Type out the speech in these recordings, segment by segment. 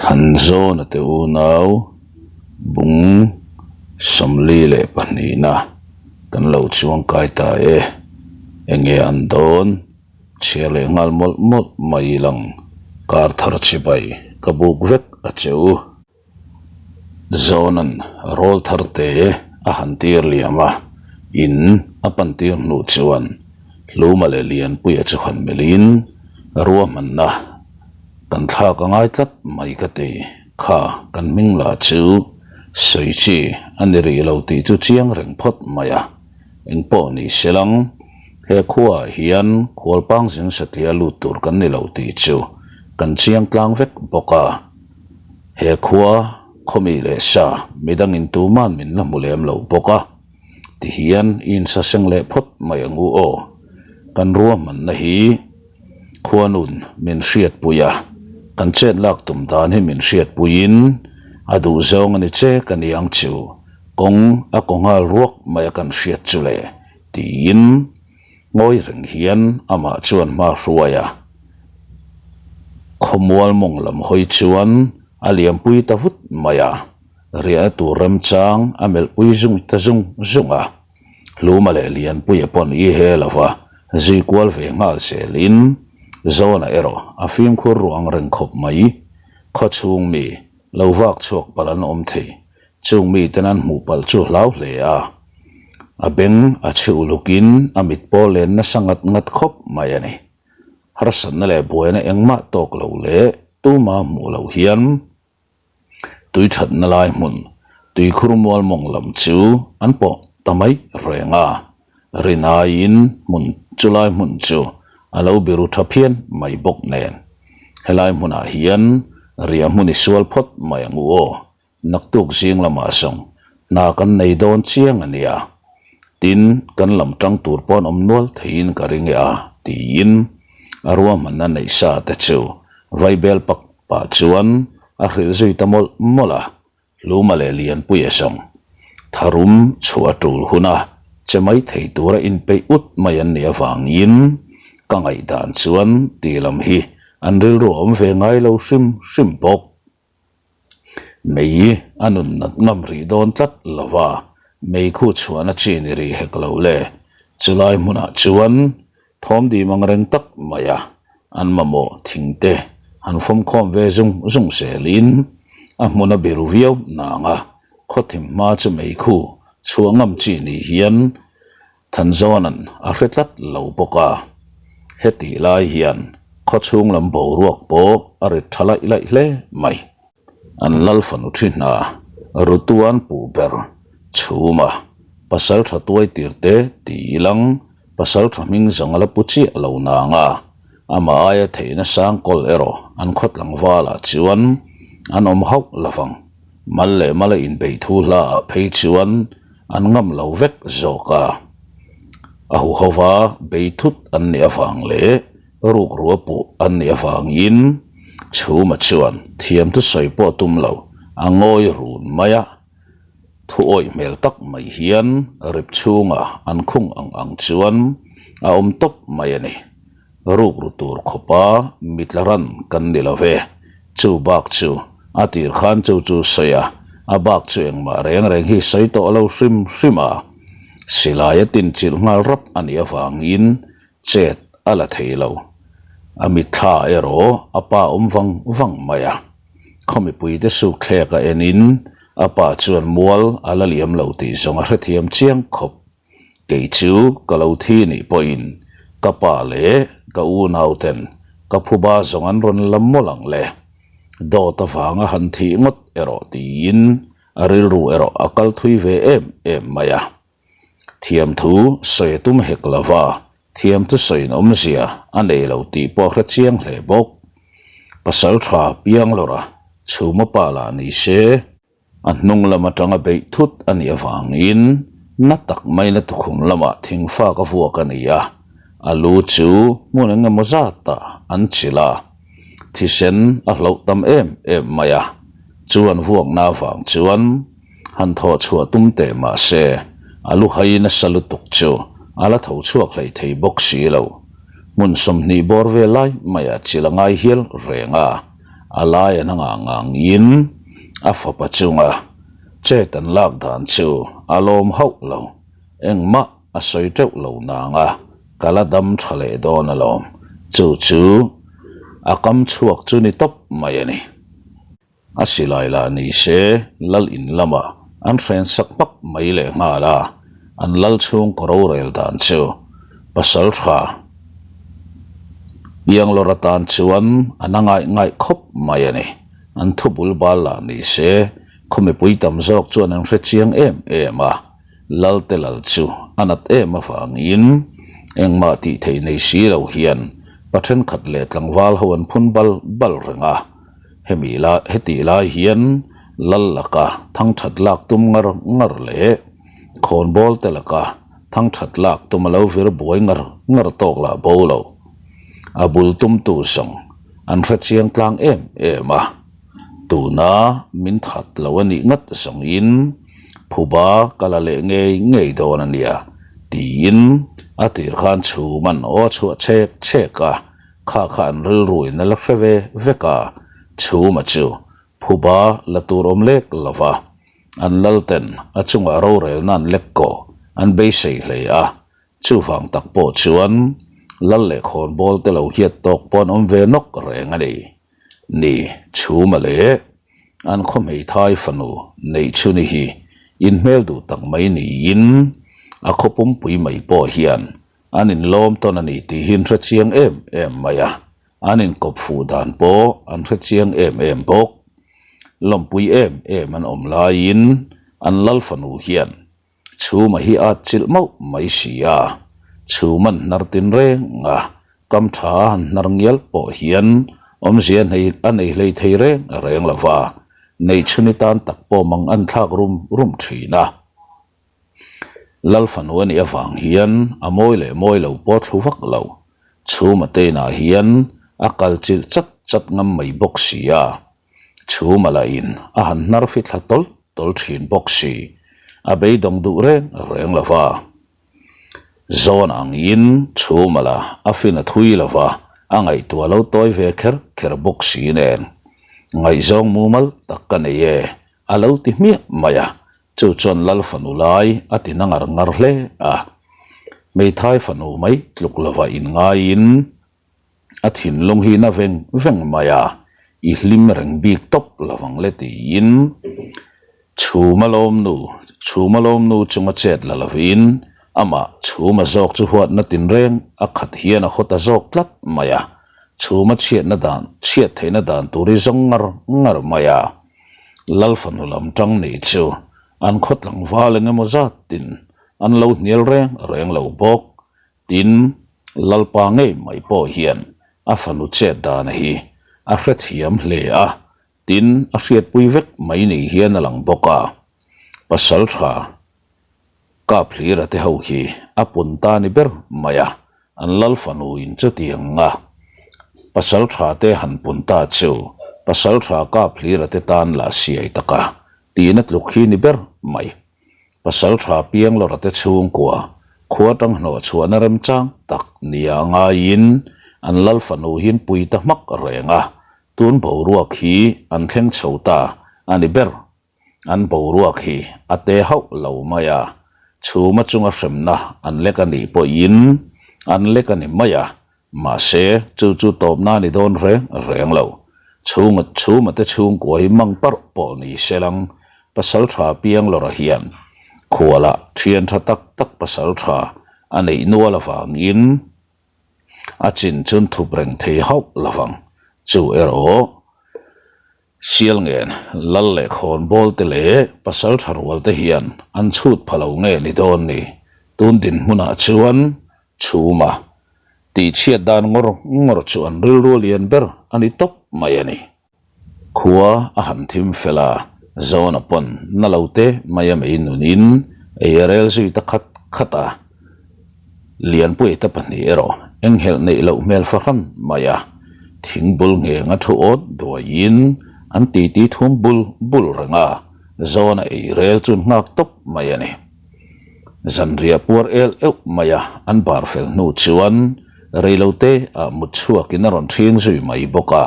Thanzawna te unau bung 42na kan lo chuangkai ta e, enge an dawn? Chhia leh nghal mawlh mawlh mai lang kar thar chibai ka buk vek a che u. Zawnan rawl thar te a han tir liam a, in a pan tir hnu chuan Hluma leh Lianpuia chu han melhin ruahmanna kan thlak a ngai tlat mai ka ti. Kha kan hming lah chu sawi chi a ni rih lo tih chu chiang reng phawt mai a. Engpawh ni se lang, he khuaah hian khualpang zin satliah lut tur kan ni lo tih chu kan chiang tlang vek bawk a. He khua khawmi leh sa midangin tuman min la hmu lem lo bawk a, tihian i insaseng leh phawt mai ang u aw. Kan ruahmanna hi khuanun min hriatpui a, kan chet lak tum dan hi min hriatpuiin a duhzawng a ni che ka ni ang chu. Kawng a kaw nghal ruak mai a kan hriat chu le tiin ngawi reng hian amah chuan hma hruai a. Khawmual mawng lam hawi chuan a liampui ta vut mai a, riahna tur remchang a melhpui zung ta zung zung a. Hluma leh Lianpuia pawn i he lova zui kual ve nghal zelin Zawna erawh a fimkhur ruah ang reng khawp mai. Khawchhung mi lo vak chhuak palh an awm thei. Chung miten an hmuh palh chu hlau hle a, a beng a chhi ulukin a mit pawh len nasa ngat ngat khawp mai a ni. Harsatna leh buaina engmah tawk lo leh tuma hmuh loh hian tui thatna lai hmun tuikhur mual mawng lam chu an pawh ta mai reng a, rinaiin hmun chulai hmun chu a lo biru tha phian mai bawk nen. Helai hmunah hian riah hmun i sual phawt mai ang u aw. Naktuk zing lamah zawng hna kan nei dawn chiang a nia, tin kan lam tang tur pawh an awm nual theiin ka ring e a, tiin a ruahmanna neih sa te chu vaibel pak pah chuan a hrilh zui ta mawlh mawlh a, Hluma leh Lianpuia zawng tharum chhuah a tul huna che mai thei tura inpeih ut mai an nih avangin ka ngaihdan chuan tih lam hi an rilru a awm ve ngai lo hrim hrim bawk. Mei a nun nat ngam rih dawn tlat lo va, mei khu chhuahna chi ni rih hek lo le. Chulai hmunah chuan thawm dim ang reng tak mai a, an mamawh thing te han fawmkhawm ve zung zung zelin a hmun a biru viau nang a, khawthim hma chu mei khu chhuah ngam chi ni hian Thanzawna'n a hre tlat lo bawk a, hetih lai hian khawchhung lam boruak pawh a rit tha laih laih hle mai. An lal fanu thi hna Rutuan puh ber chhuma pasal tha tuai tir te ti ilang pasal tha hming zawng a la pu chiah lo nang a, amah aia theihna sang kawl erawh an khaw tlangvalah chuan an awm hauh lovang. Mal leh mala inbeih thu hla ah phei chuan an ngam lo vek zawk a. A huhova bei thut an nih avang leh rukrua puh an nih avangin Chhuma chuan thiam thusawi pawh tum lo a ngawi run mai a. Thu awih hmel tak mai hian rip chhunga an khung ang ang chuan a awm tawp mai a ni. Rukru tur khawpa mitla ran kan ni lo ve. Chu bak chu a tir khan chu chu sawi a, a bak chu engmah reng reng hi sawi tawh lo hrim hrim a. Silai a tinchilh nghal rap a nih avangin chet a la thei lo. A mitthla erawh a pa awm vang vang mai a. Khaw mipuite sukthlek a enin a pa chuan mual a la liam lo tih zawng a hrethiam chiang khawp. Kei chu ka lo thi nih pawhin ka pa leh ka unauten ka phuba zawng an rawn la mawlh ang le. Dawt avanga han thih ngawt erawh tiin a rilru erawh a kal thui ve em em mai a. Thiamthu sawi a tum hek lova, thiamthu sawiin awmzia a nei lo tih pawh a hre chiang hle bawk. Pasal tha piang lawra chhuma pa lah ni se. A hnung lam atanga beih thut a nih avangin na tak maina tukhum lamah thingfak a vuak a ni a, a lu chu hmun eng emaw zatah an chilh a, thisen a hloh tam em em mai a, chu an vuakna avang chuan han thawh chhuah tum teh mah se a lu hai nasa lutuk chu a la tho chhuak hlei thei bawk si lo. Hmun 20 bawr vel lai maiah chilh a ngai hial reng a. A lai an a ngah ngangin a fapa chunga chet an lak dan chu a lawm hauh lo. Engmah a sawi teuh lo nang a, ka la dam tha leh dawn alawm. Chu chu a kam chhuak chu ni tawp mai a ni. A silai lah ni se lal in lamah an hren sak hmak mai leh nghal a, an lal chhungkaw rorel dan chu pasal tha Pianglawr atan chuan an a ngaih ngaih khawp mai a ni. An thu bul bal lah ni se khaw mipui tam zawk chuan an hre chiang em em a, Lalte lal chu a nat em avangin engmah tih theih nei si lo hian pa thenkhat leh tlangval ho an phun bal bal reng a. Hemi la hetih lai hian lal laka thangthat lak tum ngar ngar leh khawnbawl te laka thangthat lak tum a lo vir buai ngar ngar tawk lah bo lo. A bul tumtu zawng an hre chiang tlang em em a, tuna min that lo a nih ngat zawngin phuba ka la leh ngei ngei dawn a nia tiin a tir khan chhum an aw chhuah chhek chhek a. Kha kha an rilru in a la hre ve vek a, chhuma chu phuba la tur awm lek lo va, an lal ten a chungah rorelna an lek kawh an beisei hle a, chuvang tak pawh chuan lal leh khawnbawl te lo hiat tawk pawh an awm ve nawk reng a ni. Ni, chhuma leh an khaw hmeithai fanu neih chhuni hi inhmel duh tak mai niin a khaw pumpui mai pawh hian An inlawm tawn a ni tih hi an hre chiang em em mai a, an inkawp fuh dan pawh an hre chiang em em bawk. Lawmpui em em an awm laiin an lal fanu hian Chhuma hi a atchilh mauh mai si a, Chhum an hnar tin reng a, kam tha a han hnar ngial pawh hian awmzia a nei hlei thei reng reng lo va, neihchhuni tan tak pawh mang an thlak rum rum thin a. Lal fanu a nih avang hian a mawi leh mawi lo pawh thlu vak lo. Chhuma te inah hian a kal chilh chat chat ngam mai bawk si a. Chhuma lahin a han hnar fi thla tawlh tawlh thin bawk si. A beidawng duh reng reng lo va. Zawn angin chhuma la a fin a thui lo va, a ngaihtuah lo tawi ve kher kher bawk si nen. Ngaihzawng mumal tak ka nei e, a lo ti hmiah mai a. Chu chuan Lal fanu lai a ti na ngar ngar hle a, hmeithai fanu mai tluk lova inngaiin a thinlung hi na veng veng mai a, i hlim reng bik tawp lovang le tiin Chhuma lawmnu, Chhuma lawmnu chunga chet la lovin amah Chhuma zawk chu huatna tinreng a khat hian a haw ta zawk tlat mai a, Chhuma chhiatna dan, chhiat theihna dan tur hi zawng ngar ngar mai a. Lal fanu lam tang nih chu an khaw tlangval eng emaw zatin an lo hnial reng reng lo bawk. Tin, Lalpa ngei mai pawh hian a fanu chet dana hi a hrethiam hle a, tin a hriatpui vek mai ni hian a lang bawk a. Pasal tha Kap hlira te ho hi a pun ta ni ber mai a, an lal fanu in chutiang a pasal tha te han pun ta chu pasal tha kap hlira te tan lah siai taka tihna tluk hi ni ber mai. Pasal tha piang lawra te chhungkua khua tang hnawh chhuahna remchang tak nia ngaiin an lal fanu hi an pui ta hmak reng a, tun boruak hi an thleng chho ta a ni ber. An boruak hi a te hauh lo mai a, chhuma chunga hremna an lek a nih pawhin an lek a ni mai a, mahse chu chu tawpna a ni dawn reng reng lo. Chhunga chhuma te chhungkua hi mang parh pawh ni se lang pasal tha piang lawrah hian khualah thian tha tak tak pasal tha a neih nual avangin a chin chun thup reng thei hauh lovang. Chu erawh. Sialngen, Lal leh Khawnbawl te leh Pasal tha rual te hian an chhut pha lo nge ni dawn ni? Tun dinhmunah chuan chhuma tihchhiat dan ngawr ngawr chu an rilru lian ber a ni tawp mai a ni. Khua a han thim fel a, Zawna pawn na lo te mai a mei nunin ei a rel zui ta khat khat a. Lianpuia te pahnih erawh enghelh neih loh hmel fahran mai a, thing bul ngheng a thu awt duaiin an titi thum bul bul reng a, Zawna ei rel chu an nghak tawp mai a ni. Zanriah puar el euh mai a an bar fel hnu chuan reilote ah mut chhuakin a rawn ṭhing zui mai bawk a.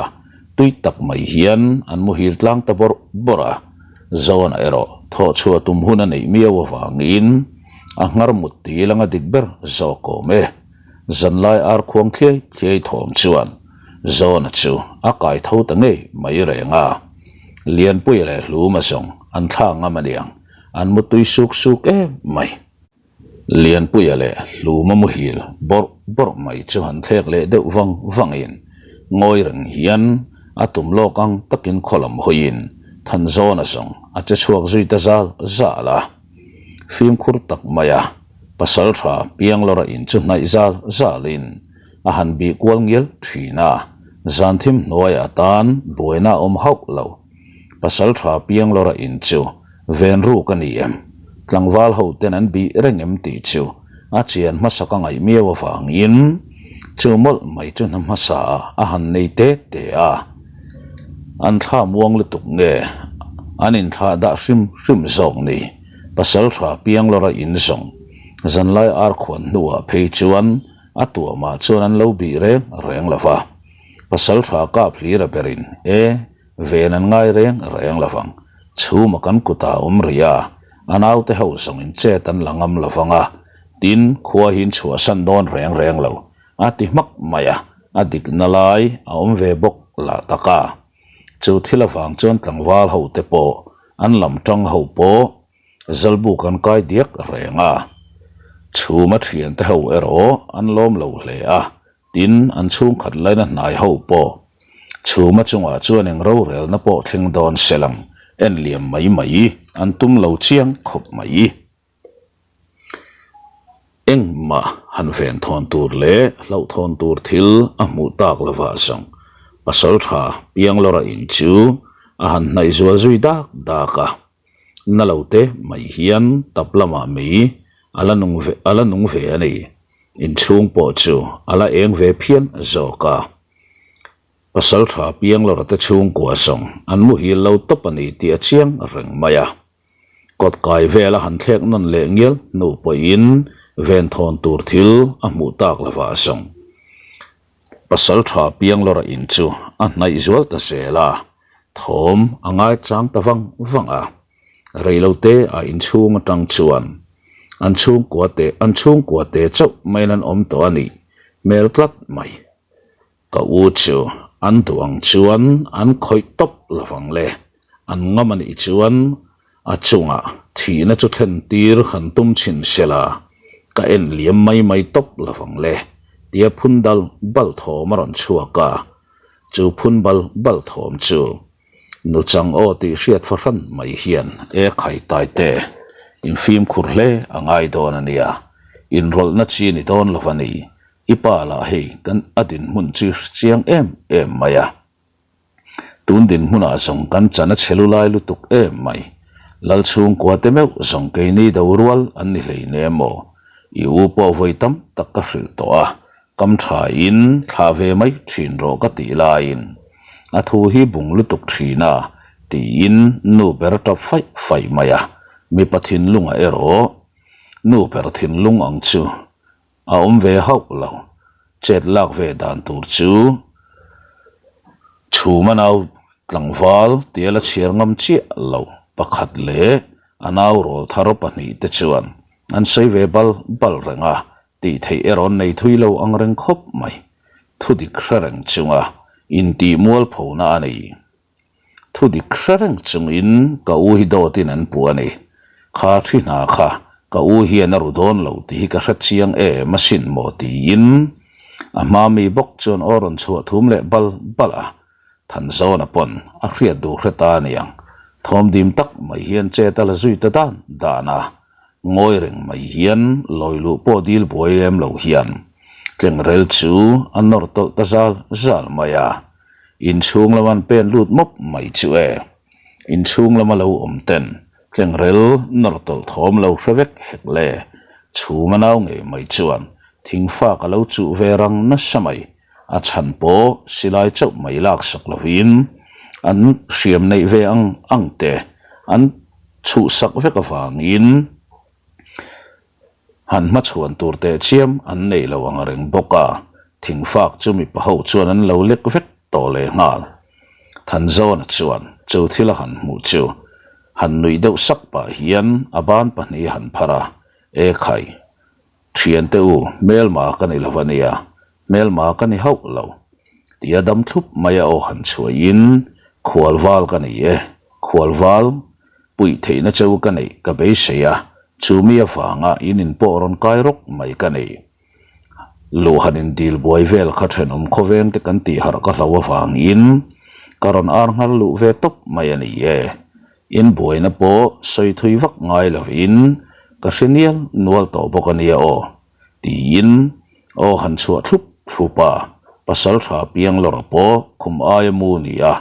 Tui tak mai hian an muhil tlang ta bawrh bawrh a, Zoana erawh thawh chhuah tum hun a neih miau avangin a nghar mut ti langa dik ber zawk awm e. Zanlai ar khuang thliai thliai thawm chuan Zoana chu a kai tho ta ngei mai reng a. Lianpuia leh Hluma zawng an thla ngam aniang, an mu tui suk suk em mai. Lianpuia leh Hluma muhil bawrh bawrh mai chu han thlek leh deuh vang vangin ngawi reng hian a tum lawk ang takin khaw lam hawiin Thanzawna zawng a che chhuak zui ta zal zal a. Fimkhur tak maia Pasaltha Pianglawra in chu hnaih zal zalin a han bih kual ngial thin a, zanthim hnuaiah tan buaina a awm hauh lo. Pasaltha Pianglawra in chu Ven ruk a ni em? Tlangval ho ten an bih reng em tih chu a chian hmasa ka ngaih miau avangin chu mawlh mai chu hna hmasa ah a han nei te te a. An thla muang lutuk nge an inthlah dah hrim hrim zawk ni? Pasaltha Pianglawra in zawng zanlai arkhuan hnuah phei chuan a tuamah chuan an lo bih reng reng lo va. Pasaltha kap hlira berin e. Ven an ngai reng reng lo vang. Chhuma kan kutah a awm rih a, a naute ho zawngin chet an la ngam lo vang a, tin, khua hi in chhuahsan dawn reng reng lo, a ti hmak mai a, a dikna lai a awm ve bawk lah tak a. Chu thil avang chuan tlangval ho te pawh, an lam tang ho pawh zalbuk an kai diak reng a. Chhuma thiante ho erawh an lawm lo hle a, Tin, an chhungkhat laina hnai ho pawh chhuma chungah chuan eng rorelna pawh thleng dawn se lang en liam mai mai an tum lo chiang khawp mai. Engmah han ven thawn tur leh hlauhthawn tur thil a hmuh tak lovah zawng Pasaltha Pianglawra in chu a han hnaih zual zui dak dak a. Na lo te mai hian tap lamah mei a la nung ve a la nung ve a ni. Inchhung pawh chu a la eng ve phian zawk a. Pasaltha Pianglawra te chhungkua zawng an muhil lo tawp a ni tih a chiang reng mai a. Kawt kai vel a han thlek nawn leh ngial hnu pawhin venthawn tur thil a hmuh tak lovah zawng Pasaltha Pianglawra in chu a hnaih zual ta zel a, thawm a ngai chang ta vang vang a. Reilote a inchhung atang chuan an chhungkua te an chhungkua te chauh maiin an awm tawh a nih hmel tlat mai. Ka u chu an duh ang chuan an khawih tawp lovang le, an ngam a nih chuan A chungah thihna chu thlen tir han tum chhin se la, ka en liam mai mai tawp lo vang le, tia phun dal bal thawm a rawn chhuak a. Chu phun bal bal thawm chu nu chang aw tih hriat fahran mai hian e khai tai te, in fimkhur hle a ngai dawn a nia, inrawlhna chi ni dawn lo va ni, i pa lah hei kan a dinhmun chu chiang em em mai a. Tun dinhmunah zawng kan chan a chhe lu lai lutuk em mai. Lal chhungkua te meuh zawng keini do rual an ni hlei ne maw? I u pawh vawi tam tak ka hrilh tawh a, kam tha in thlah ve mai thin rawh ka tih laiin a thu hi bung lutuk thin a tiin nu ber tap faih faih mai a, mipa thinlungah erawh nu ber thinlung ang chu A awm ve hauh lo. Chet lak ve dan tur chu chhuma nau tlangval tia la chhiar ngam chiah lo pakhat leh a nau rawl thar pahnihte chuan an sawi ve bal bal reng a, tih theih erawh an nei thui lo ang reng khawp mai. Thudik hre reng chunga intih mualphona a nei. Thu dik hre reng chungin ka u hi dawtin an puh a ni. Kha thi hna kha ka u hian a ru dawn lo tih hi ka hre chiang em asin maw tiin a hma mi bawk chuan aw rawn chhuah thum leh bal bal a. Thanzawna pawn a hriat duh hre ta aniang. Thawm dim tak mai hian chet a la zui ta dan dan a. Ngawi reng mai hian lawi luh pawh dil buai lem lo hian tlengrel chu a nawr tawlh ta zal zal mai a. Inchhung lama an pen lut mawp mai chu e. Inchhung lama lo awm ten tlengrel nawr tawlh thawm lo hre vek hek le. Chhuma nau ngei mai chuan thingfak a lo chuh ve rang nasa mai. A chhan pawh silai chauh mai laksak lovin an hriam neih ve ang ang te an chhuhsak vek avangin Han hmachhuan tur teh chiam an nei lo ang reng bawk a, thingfak chu mipa ho chuan an lo lek vek tawh leh nghal. Thanzawna chuan chu thil a han hmuh chu han nuih deuh sak pah hian a ban pahnih a han phar a, E khai, thiante u, hmelma ka ni lo a nia, hmelma ka ni hauh lo, tia dam thlup mai a aw han chhuahin, Khualval ka ni e, khualval, puih theihna cheu ka neih ka beisei a, chu mi avanga in in pawh rawn kai rawk mai ka nei. Luh han in dil buai vel kha thenawm khawveng te kan tih harh ka hlo avangin ka rawn ar nghal luh ve tawp mai a ni e. In buaina pawh sawi thui vak ngai lovin ka hre nial nual tawh bawk a nia aw tiin aw han chhuah thlup thlup a, pasal tha piang lawr pawh khum aia mu ni a,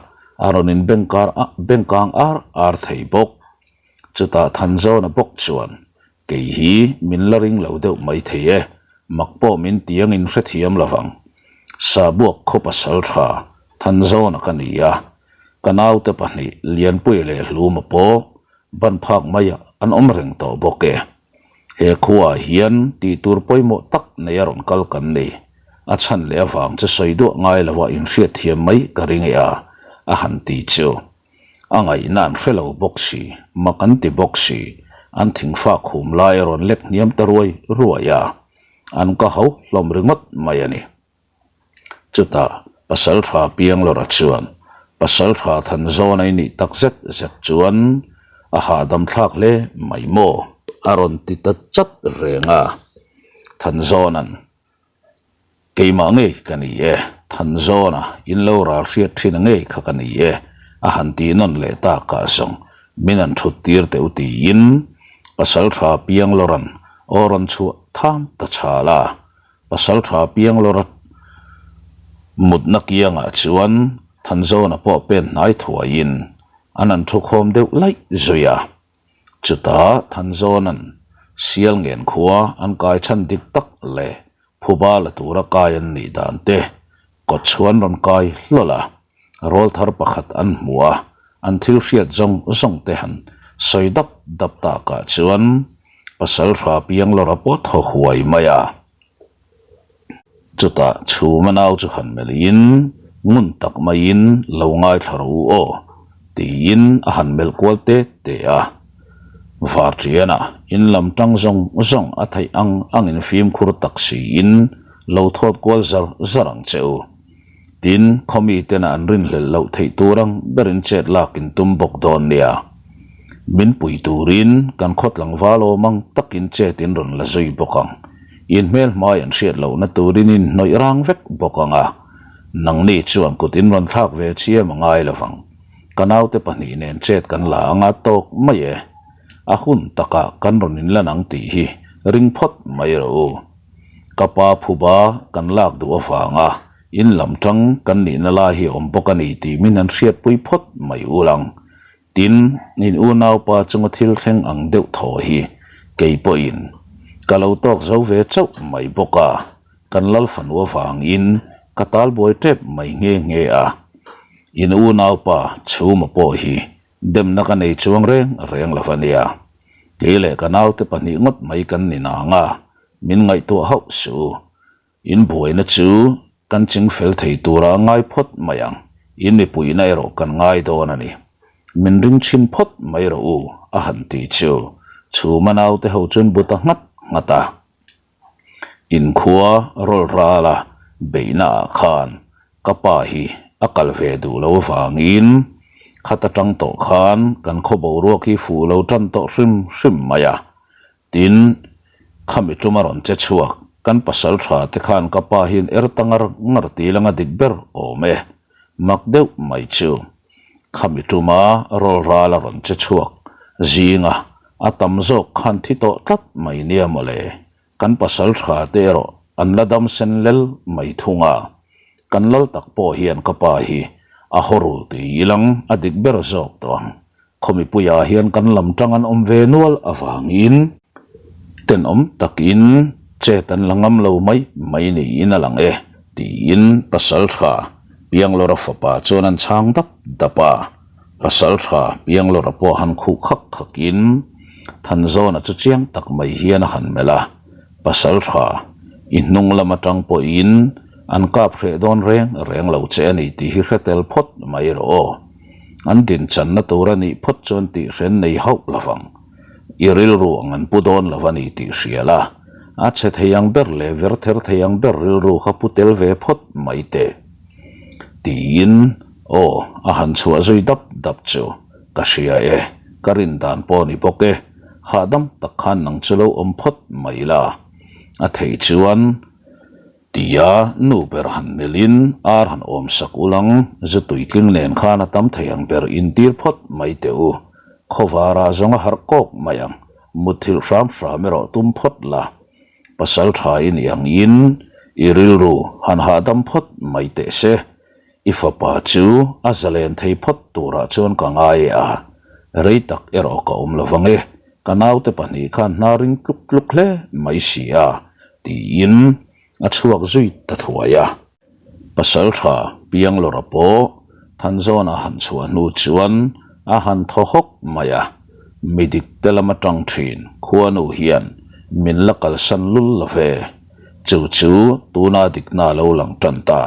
a rawn in bengkar bengkang ar ar thei bawk. Chutah Thanzawna bawk chuan Kei hi min la ring lo deuh mai thei e, mak pawh min ti angin hrethiam lo vang. Sabuak khaw pasal tha Thanzawna ka ni a, ka naute pahnih Lianpuia leh Hluma pawh ban phak maiah an awm reng tawh bawk e. He khuaah hian tih tur pawimawh tak nei a rawn kal kan ni. A chhan leh avang chu sawi duah ngai loa inhriatthiam mai ka ring e a, a han ti chu. A ngaihna an hre lo bawk si, mak an ti bawk si, an thingfa khum lai a rawn lek hniam ta ruai ruai a, an ka ho hlawm ringawt mai a ni. Chutah Pasaltha Pianglawra chuan Pasaltha Thanzawn a inih tak zet zet chuan a hahdam thlak hle mai maw? A rawn ti ta chat reng a, Thanzawna'n Keimah ngei ka ni e, Thanzawna in lo ral hriat thin a ngei kha ka ni e, a han ti nawn leh tak ah zawng min an thut tir teh u tiin Pasaltha Pianglawra'n aw rawn chhuah tham ta chhal a. Pasaltha Pianglawra mutna kiangah chuan Thanzawna pawh pen hnai thuaiin an an thu khawm deuh laih zui a. Chutah Thanzawna'n sial ngen khua an kai chhan dik tak leh phuba la tura kai an nih dan te kawt chhuan rawn kai hlawl a, rawl thar pakhat an hmu a, an thil hriat zawng zawng te han sawi dap dap takah chuan Pasaltha Pianglawra pawh thaw huai mai a. Chutah chhuma nau chu han melhin ngun tak maiin lo ngaithla rawh u aw tiin a han melh kual te te a. Varṭiana in lam ṭang zawng zawng a theih ang angin fimkhur tak siin lo thawt kual zar zar ang che u. Tin, khawmi tena an rinhlelh loh theih tur ang berin chet lak in tum bawk dawn nia. Min pui turin kan khaw tlangval awm ang takin chet in rawn la zui bawk ang. In hmel hmai an hriat lohna turin in hnawih rang vek bawk ang a. Nangni chuan kut in rawn thlak ve chiam a ngai lovang. Ka naute pahnih nen chet kan la anga tawk mai e. A hun takah kan rawn inlan ang tih hi ring phawt mai rawh u. Ka pa phuba kan lak duh avanga in lam tang kan nihna lai hi awm bawk a ni tih min han hriatpui phawt mai ul ang. Tin, in unaupa chunga thil thleng ang deuh thaw hi kei pawhin ka lo tawk zo ve chauh mai bawk a, kan lal fanu avangin ka talbuai tep mai nghe nghe a. In unaupa Chhuma pawh hi Demna ka nei chuang reng reng lo a nia. Kei leh ka naute pahnih ngawt mai kan ni nang a, min ngaihtuah hauh suh u. In buaina chu kan ching fel thei tura a ngai phawt mai ang, in mipuihna erawh kan ngai dawn a ni. Min ring chhin phawt mai rawh u, a han ti chu chhuma naute ho chuan bu ta nghat nghat a. Inkhua rawl rala beihna ah khan ka pa hi a kal ve duh lo avangin khat atang tawh khan kan khaw boruak hi fuh lo tan tawh hrim hrim mai a. Tin, khami tum a rawn che chhuak kan pasal tha te khan ka pa hian er ta ngar ngar til anga dik ber awm e. Mak deuh mai chu. Khami tuma rawl ral a rawn che chhuak zinga a tam zawk khan thi tawh tlat mai nia mawle. Kan pasal tha te erawh an la dam sen lel mai thung a. Kan lal tak pawh hian ka pa hi a haw rul tui ilang a dik ber zawk tawh ang. Khaw mipuiah hian kan lam tang an awm ve nual avangin tenawm takin chet an la ngam lo mai mai niin a lang e tiin Pasaltha Pianglawra fapa chuan an chhang dap dap a. Pasaltha Pianglawra pawh han khuh khak khakin Thanzawna chu chiang tak mai hian a han melh a, Pasaltha, i hnung lam atang pawhin. An kap hreh dawn reng reng lo che a ni tih hi hre tel phawt mai rawh aw. An dinchanna tur a nih phawt chuan tihren nei hauh lovang. I rilru ang an pu dawn lo a ni tih hria la, a chhe thei ang ber leh ver ther thei ang ber rilru kha pu tel ve phawt mai teh. Tiin aw a han chhuah zui dap dap chu ka hria e, ka rin dan pawh ni bawk e, hahdam tak khan nang chu lo awm phawt mai la. A theih chuan Tia nu ber han melhin ar han awm sak ulang zu tuitling nen khan a tam thei ang ber intir phawt mai teh u. Khawvarah zawng a harh kawk mai ang, mutthilh hram hram erawh tum phawt la. Pasal tha i nih angin i rilru han hahdam phawt mai teh se. I fapa chu a zalen thei phawt turah chuan ka ngai e a, rei tak erawh ka awm lo vang e, ka naute pahnih khan hnar ring tluk tluk hle mai si a, tiin a chhuak zui ta thuai a. Pasaltha Pianglawra pawh Thanzawna han chhuah hnu chuan a han thaw hawk mai a, mi dik te lam atang thin khuanu hian min la kalsan lul lo ve, chu chu tuna dikna lo lang tan ta.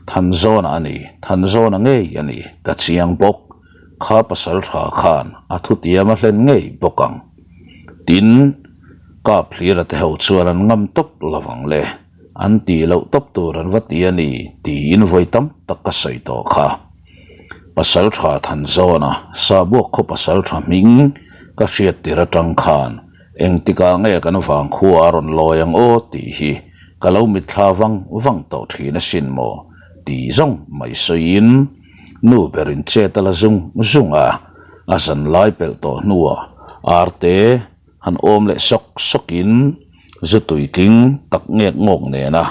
Thanzawna a ni, Thanzawna ngei a ni, ka chiang bawk. Kha pasal tha khan a thutiam a hlen ngei bawk ang. Tin, Kap hlira te ho chuan an ngam tawp lo vang le, an tih loh tawp tur an va ti a ni tiin vawi tam tak ka sawi tawh kha. Pasal tha Thanzawna, Sabuak khaw pasal tha hming ka hriat tir atang khan Engtikah nge kan vangkhua a rawn lawi ang aw tih hi ka lo mitthla vang vang tawh thin asin maw tih zawng mai sawiin nu berin chet a la zung zung a, a zan lai pelh tawh hnuah arte han awm leh sawk sawkin zu tuitling tak ngek ngawk nena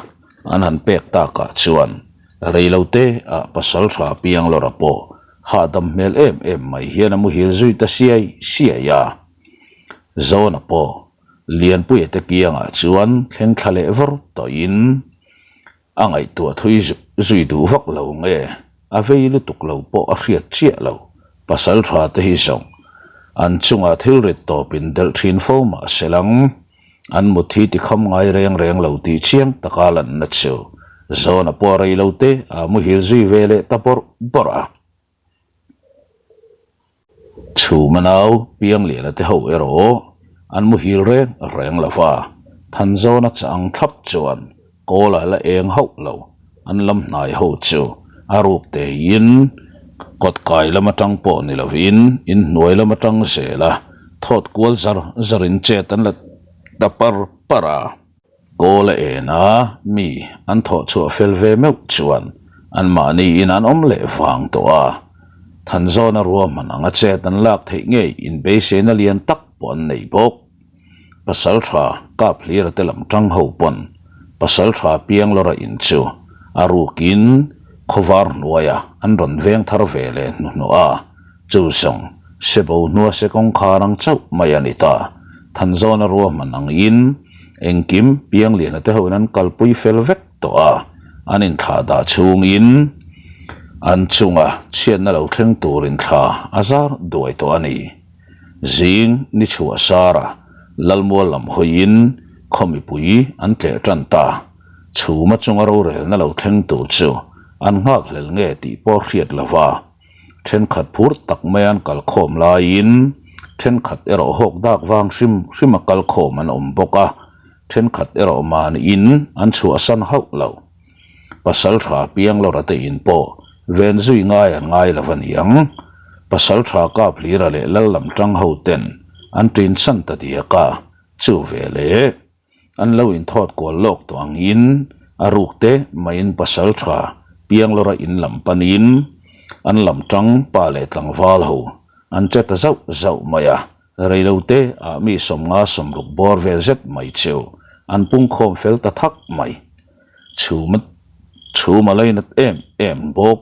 an han pek takah chuan reilote ah pasaltha Pianglawra pawh hahdam hmel em em mai hian a muhil zui ta siai siai a. Zawna pawh Lianpuia te kiangah chuan thleng thla leh vawr tawhin a ngaihtuah thui zui duh vak lo nge a vei lutuk lo pawh a hriat chiah lo. Pasal tha te hi zawng an chungah thil rit tawpin delh thin fo mah se lang an mut hi tikham ngai reng reng lo tih chiang taka lanna chu Zawna pawh rei lo te a muhil zui ve leh ta bawrh bawrh a. Chhuma nau Piangliana te ho erawh an muhil reng reng lo va, Thanzawna chah ang thlap chuan kawl a la eng hauh lo, an lam hnai ho chu a ruk teiin kawt kai lam atang pawh ni lovin inhnuai lam atang zel a thawt kual zar zarin chet an la ta par par a. Kawl a en a, mi an thawh chhuah fel ve meuh chuan anmahniin an awm leh vang tawh a. Thanzawna ruahman anga chet an lak theih ngei inbeiseina lian tak pawh an nei bawk. Pasaltha Kaphlira te lam tang ho pawn Pasaltha Pianglawra in chu a rukin khawvar hnuaia an rawn veng thar ve leh hnuhnawh a. Chu zawng, sebo hnua se kawngkhar ang chauh mai a ni ta. Thanzawna ruahman angin engkim Piangliana te hoin an kalpui fel vek tawh a, an inthlah dah chhungin an chunga chhiatna lo thleng turin thla a zar duai tawh a ni. Zing ni chhuah sara Lalmual lam hawiin khaw mipui an tleh tan ta. Chhuma chunga rorelna lo thleng tur chu an nghakhlel nge tih pawh hriat lova. Thenkhat phur tak mai an kal khawm laiin thenkhat erawh hawk dak vang hrim hrim a kal khawm an awm bawk a, thenkhat erawh mahniin an chhuahsan hauh lo. Pasal tha Pianglawra te in pawh ven zui ngai an ngai lo a niang. Pasal tha Kaphlira leh Lallam tang ho ten an tinsan ta diak a, chu veleh. An lo inthawt kual lawk tawh angin a ruk te maiin pasal tha Pianglawra in lam panin an lam tang pa leh tlangval ho an che ta zauh zauh mai a, reilo te ah mi 50 60 bawr vel zet mai chu an pungkhawm fel ta thak mai. Chhum chhum a lainat em em bawk.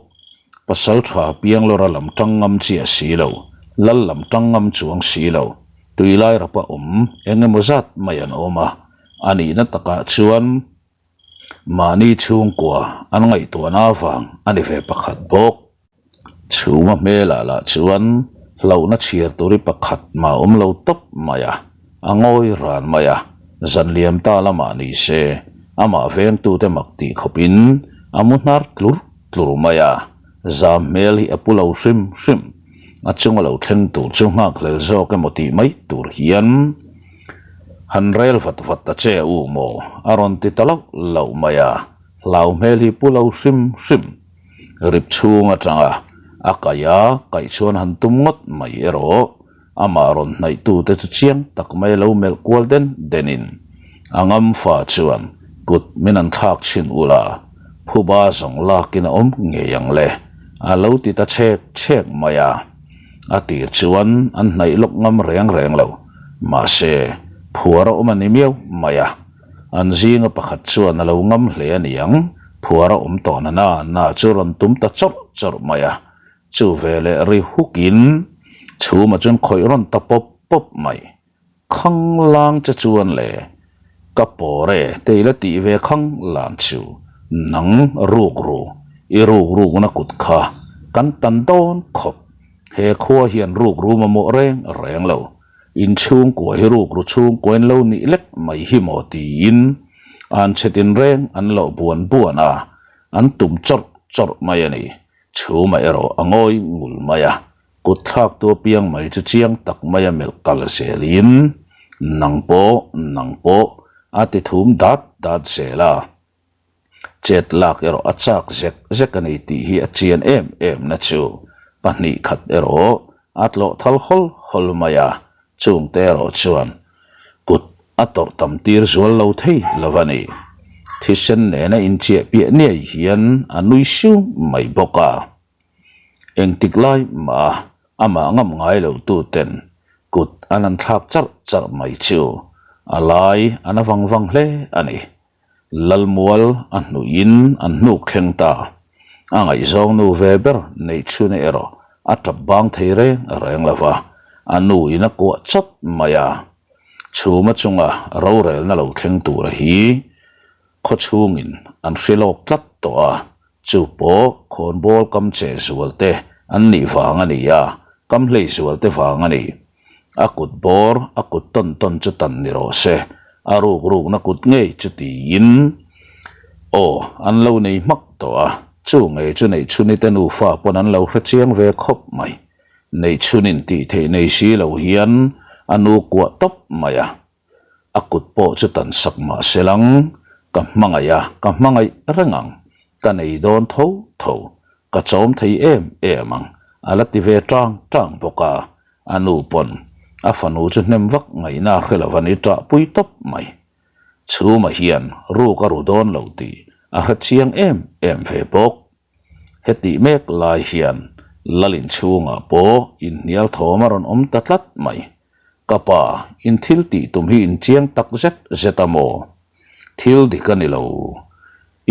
Pasal tha Pianglawra lam tang ngam chiah si lo, Lal lam tang ngam chuang si lo. Tuilai rapa awm eng emaw zat mai an awm a, a nihna takah chuan mahni chhungkua an ngaihtuahna avang a ni ve pakhat bawk. Chhuma hmelah lah chuan hlauhna chhiar tur hi pakhat mah awm lo tawp mai a, a ngawi ran mai a, zan liam ta lamah ni se. Amah vengtute mak tih khawpin a mu hnar tlur tlur mai a, zam hmel hi a pu lo hrim hrim. A chunga lo thleng tur chu nghakhlel zawk emaw tih mai tur hian han rel vat vat ta che u maw a rawn ti ta loh loh mai a, hlau hmel hi pu lo hrim hrim. Rip chhung atanga a kaih a, kaih chuan han tum ngawt mai erawh. Amah rawn hnaihtute chu chiang tak mai a lo melh kual den denin a ngam fa chuan kut min an thlak chhin ula, phuba zawng lakin a awm ngei ang le, a lo ti ta chhek chhek mai a. A tir chuan an hnaih lawk ngam reng reng lo, mahse phuar a awm a ni miau mai a. An zinga pakhat chuan a lo ngam hle a niang, phuar a awm tawh na na na chu rawn tum ta chawrh chawrh mai a. Chu veleh ri hukin chhuma chuan khawih rawn ta pawp pawp mai. Khang lang che chuan le ka pawr e te ila tih ve khang lang chu nang ruk ru i ruk rukna kut kha kan tan dawn khawp. He khua hian ruk ru mamawh reng reng lo. Inchhungkua hi ruk ru chhungkua in lo nih lek mai hi maw tiin an chhe tinreng an loh buan buan a, an tum chawrh chawrh mai a ni. Chhuma erawh a ngawi ngul mai a, kut thlaktu apiang mai chu chiang tak maia melh kal zelin, Nang pawh, nang pawh, a ti thum dat dat zel a. Chet lak erawh a chak zek zek a ni tih hi a chian em em na chu pahnih khat erawh a tlawh thal hawl hawl mai a, Chungte erawh chuan kut a tawrh tam tir zual lo thei lo a ni. Thisen nena inchiah piah niai hian a nui siu mai bawk a. Engtik lai mah amah ngam ngai lo tuten kut an han thlak charh charh mai chu a lai a na vang vang hle a ni. Lalmual a hnuhin an hnuk thleng ta. A ngaihzawng nu ve ber neih chhun erawh a tap bang thei reng reng lo va, a nu in a kuah chawt mai a. Chhuma chunga rorelna lo thleng tura hi khaw chhungin an hre lawk tlat tawh a, chu pawh khawnbawl kam che zual te an nih vang a ni a, kam hlei zual te vang a ni. A kut bawr, a kut tawn tawn chu tan ni rawh se, a ruk rukna kut ngei chu tiin aw an lo nei hmak tawh a, chu ngei chu Neihchhuni te nufa pawn an lo hre chiang ve khawp mai. Neihchhunin tih theih nei si lo hian a nu kuah tawp mai a, a kut pawh chu tan sak mah se lang, ka hmangaih a, ka hmangaih reng ang, ka nei dawn tho tho, ka chawm thei em em ang, a la ti ve tang tang bawk a, a nu pawn a fanu chu hnem vak ngaihna a hre lo a ni ṭah pui tawp mai. Chhuma hian ruk a ru dawn lo tih a hre chiang em em ve bawk. Hetih mek lai hian Lalin chhungah pawh inhnial thawm a rawn awm ta tlat mai. Ka pa, in thil tih tum hi in chiang tak zet zet a maw? Thil dik a ni lo.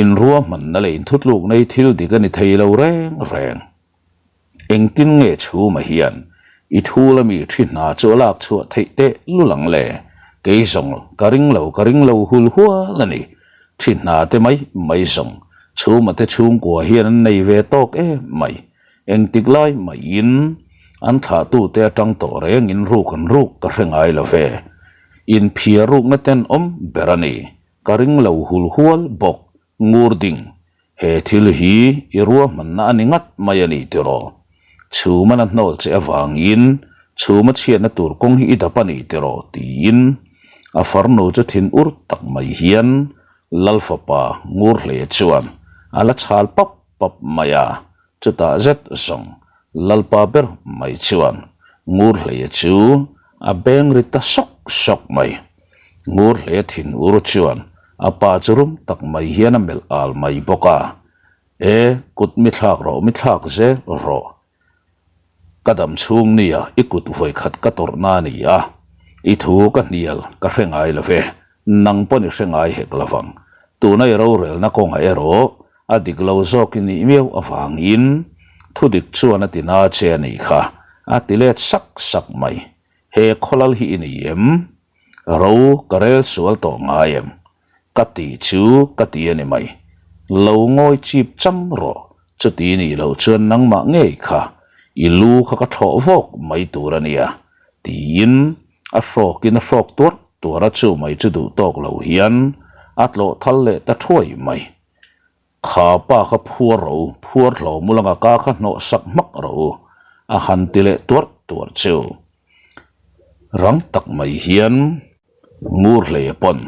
In ruahmanna leh in thutlukna hi thil dik a ni thei lo reng reng. Engtin nge chhuma hian i thu la mi thi hna chu a lak chhuah theih teh lul ang le? Kei zawng ka ring lo, ka ring lo hul hual a ni. Thi hna te mai mai zawng chhuma te chhungkua hian an nei ve tawk em mai. Engtik lai maiin an thlahtute atang tawh rengin ruk an ruk ka hre ngai lo ve. Inphiar rukna tenawm ber a ni. Ka ring lo hul hual bawk ngur ding. He thil hi i ruahmanna a ni ngat mai a ni tiraw? Chhumana hnawl che avangin chhuma chhiatna tur kawng hi i dap a ni tiraw? tiin a farnu chu thin ur tak mai hian Lal fapa ngur hle chuan a la chhal pap pap mai a, chutah zet zawng Lalpa ber mai chuan ngur hleia chu a beng ri ta sawk sawk mai. Ngur hle thin ur chuan a pa chu rum tak mai hian a melh al mai bawk a, E, kut mi thlak rawh, mi thlak zel rawh. Ka dam chhung nia i kut vawikhat ka tawrhna a ni a, i thu ka hnial ka hre ngai lo ve, nang pawn i hre ngai hek lo vang. Tuna i rorelna kawngah erawh a dik lo zawk i nih miau avangin thudik chuan a ti na che a nih kha, a ti let sak sak mai. He khawlal hi i ni em? Ro ka rel sual tawh ngai em? Ka ti chu ka ti a ni mai. Lo ngawi chip cham rawh, chuti nih loh chuan nangmah ngei kha i lu kha ka thlawh vawk mai tur a nia, tiin a hrawkin a hrawk tuar tuar a, chu mai chu duh tawk lo hian a tlawh thal leh ta thuai mai. Kha pa kha phuar rawh u, phuar hlawm u langa ka kha hnawh sak hmak rawh u, a han ti leh tuarh tuarh chu. Rang tak mai hian ngur hle pawn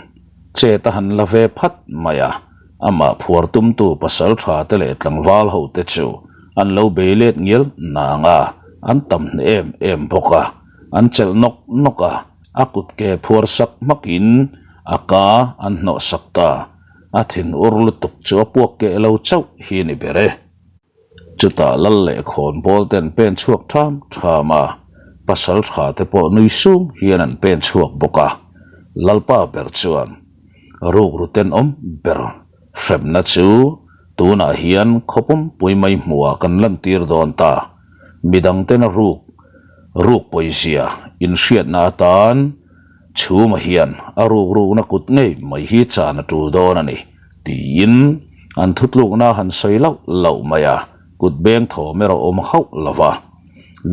chet a han la ve phat mai a, amah phuar tumtu pasal tha te leh tlangval ho te chu an lo bei let ngial nang a, an tam hneh em em bawk a, an chelh nawk nawk a, a kut ke phuar sak hmakin a ka an hnawh sak ta. A thin ur lutuk chu a puak keh lo chauh hi ni ber e. Chutah lal leh khawn bawl te an pen chhuak tham tham a, pasal tha te pawh nui sung hian an pen chhuak bawk a. Lalpa ber chuan rukru tenawm ber hremna chu tunah hian khaw pumpui mai hmuhah kan lantir dawn ta. Midang tena ruk ruk pawizia inhriatna atan Chhuma hian a rukrukna kut ngei mai hi chan a tul dawn a ni, tiin an thutlukna a han sawi lauh lauh mai a, kut beng thawm erawh awm hauh lo va.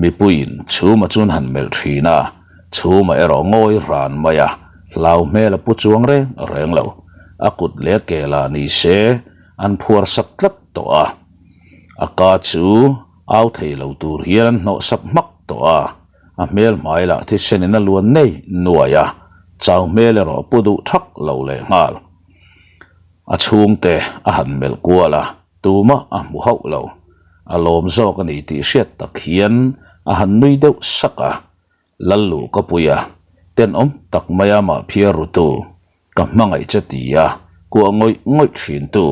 Mipuiin Chhuma chu an han melh thin a, Chhuma erawh ngawi ran mai a, hlau hmel a pu chuang reng reng lo. A kut leh a ke lah ni se an phuar sak tlat tawh a, a ka chu au thei lo tur hian an hnawh sak hmak tawh a. A hmel hmai lah thisen in a luan nei nuai a, chau hmel erawh pu duh thak lo leh nghal. A chhungte a han melh kual a, tumah a hmu hauh lo. A lawm zawk a ni tih hriat tak hian a han nui deuh sak a, Lallu ka pui a, tenawm tak mai a mah phiar rutu Ka hmangaih che ti a, kuah ngawih ngawih thin tu.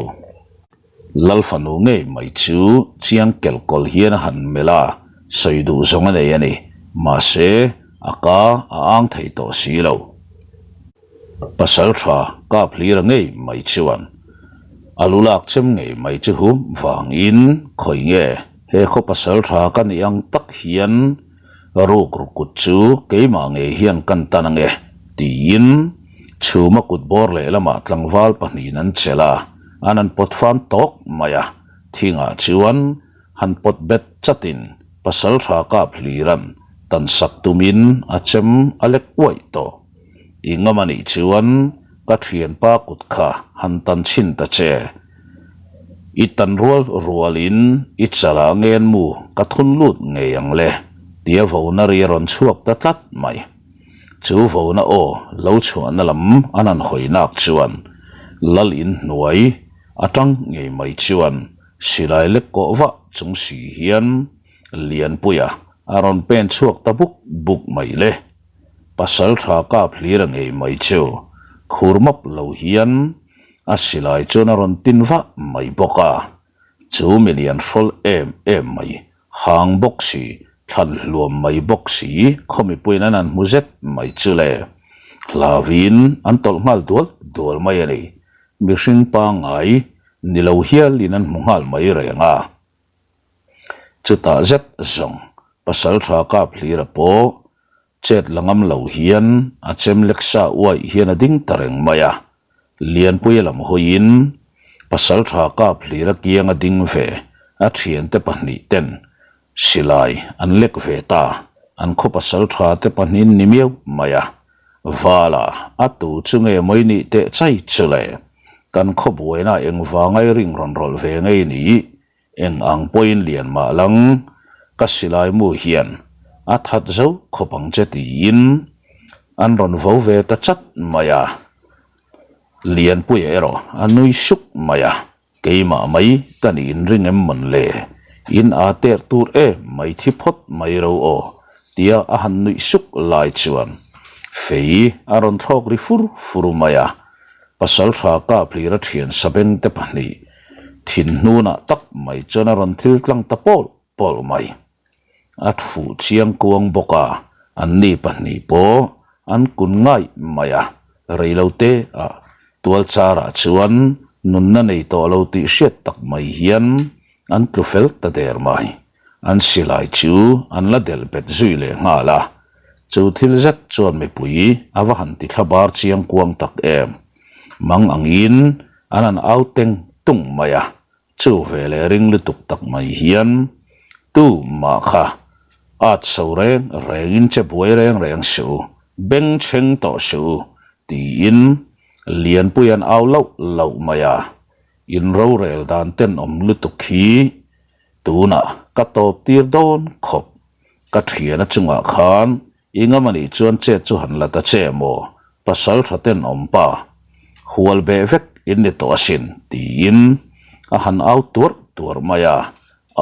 Lal fanu ngei mai chu chiang kelh kawlh hian a han melh a, sawi duh zawng a nei a ni. Mahse, a ka a ang thei tawh si lo. Pasal tha kap hlira ngei mai chuan a lu lak chem ngei mai chu hum vangin khawi nge he khaw pasal tha ka nih ang tak hian Rukru kut chu keimah ngei hian kan tan ange, tiin chhuma kut bawr lehlamah tlangval pahnihin an chelh a, an han pawt fam tawk mai a, thingah chuan han pawt bet chatin pasaltha kap hliran tan sak tumin a chem a lek uaih tawh. I ngam anih chuan ka thianpa kut kha han tan chhin ta che. I tan rual rualin i chalah ngen mu ka thun lut ngei ang le tia vona ri a rawn chhuak ta tlat mai. Chu vona aw lo chhuahna lam an han hawi nak chuan lal in hnuai atang ngei mai chuan silai lek kawh vah chung si hian Lianpuia a rawn pen chhuak ta buk buk mai le. Pasal tha kap hlir a ngei mai chu khur map lo hian a silai chuan a rawn tin vah mai bawk a, chu milian hrawl em em mai, hang bawk si, thlan hluam mai bawk si, khaw mipuiin an han hmu zet mai chu le. Hlauvin an tawlh nghal dual dual mai a ni. Mihring pangngai ni lo hialin an hmu nghal mai reng a. Chutah zet zawng pasal tha kap hlira pawh Chet la ngam lo hian a chem lek sa uaih hian a ding ta reng mai a, Lianpuia lam hawiin Pasaltha kap hlira kianga ding ve a thiante pahnih ten silai an lek ve ta, an khaw pasaltha te pahnihin ni miau mai a, Vala a tu chu nge mawi nih teh chai chu le, kan khaw buaina engvangai ring rawn rawlh ve ngei ni Eng ang pawhin lian mah lang, ka silai mu hian a that zo khawp ang che tiin an rawn vo ve ta chat mai a. Lianpuia erawh a nui suk mai a, keimah mai ka nih inring em mawn le, in aa tek tur em mai thi phawt mai ro aw tia a han nuih suk lai chuan fei a rawn thlawk ri fur fur mai a, Pasaltha Kaphlir a thian Sabengte pahnih thin hnunah tak mai chuan a rawn thil tlang ta pawlh pawlh mai. A fuh chiang kuang bawk a, anni pahnih pawh an kun ngaih mai a, reilote ah tualcharah chuan nunna nei tawh lo tih hriat tak mai hian an tlu fel ta der mai. An silai chu an la delh bet zui leh nghal a, chu thil zet chuan mipui a va han ti thla bar chiang kuang tak em. Mang angin an han au teng tung mai a, chu ve leh ring lutuk tak mai hian tu mah kha at so reng rengin che buai reng reng suh u, beng chheng tawh suh u tiin. Lianpui an au lauh lauh mai a, in rorel dan tenawm lutuk hi tunah ka tawp tir dawn khawp. Ka thiana chungah khan i ngam anih chuan chet chu han la ta che maw, pasal tha tenawm pa, hual beh vek in ni tawh asin tiin a han au tuarh tuarh mai a,